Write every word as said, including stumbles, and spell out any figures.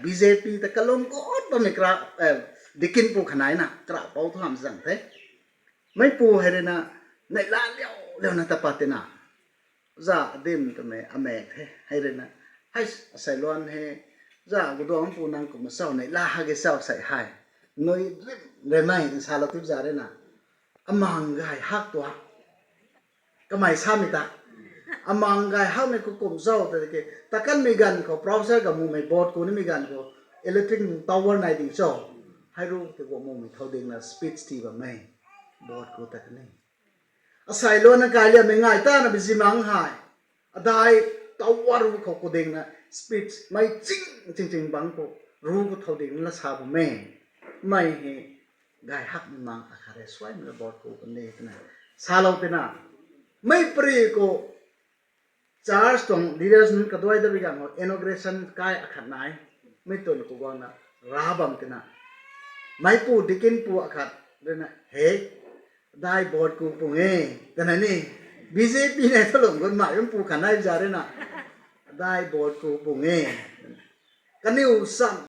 B J P ta kalum gut bammei kra, eh, dikin pu khanai na kra pou thu ham zang the. Meipu hei rui na, neihla liu liu na ta pat tina. Za adim twmei amek the, hei rui na. Hei, asei luan he, za guduang pu nang kumna sau neihla ha ge sau sei hei. Nui rim, rimei, nsalou tip za rui na. Amang gay hak tua. Kamei samei ta. Amang gay hakmei khou kum zau ta ke. Ta kanmei ganv khou, browser ga mumei board ku nimei ganv khou, electric tower nai ding cho. Hei ru tei guang mumei thau ding na speech ti bammei. Board ku ta kani. Asei luan na kai liammei ngai ta na bizimang hei. Adai tower ru khou ku ding na speech mei ching ching ching bang khou ru khou thau ding na la sa bammei. Mei he gay hakmei mang akhat e suaimei la board ku kan de twna. Salou tina. Mei pari khou church tuang leaders nunc kaduai da bi ganv khou inauguration kai akhat nai. Mei tun khou guang na ra bam tina. Meipu dikin pu akhat rui na he. Dai board ku pung e. Twna ni. B J P nei thalung gun mai bam pu khanai za rui na. Dai board ku pung e. Kaniw sam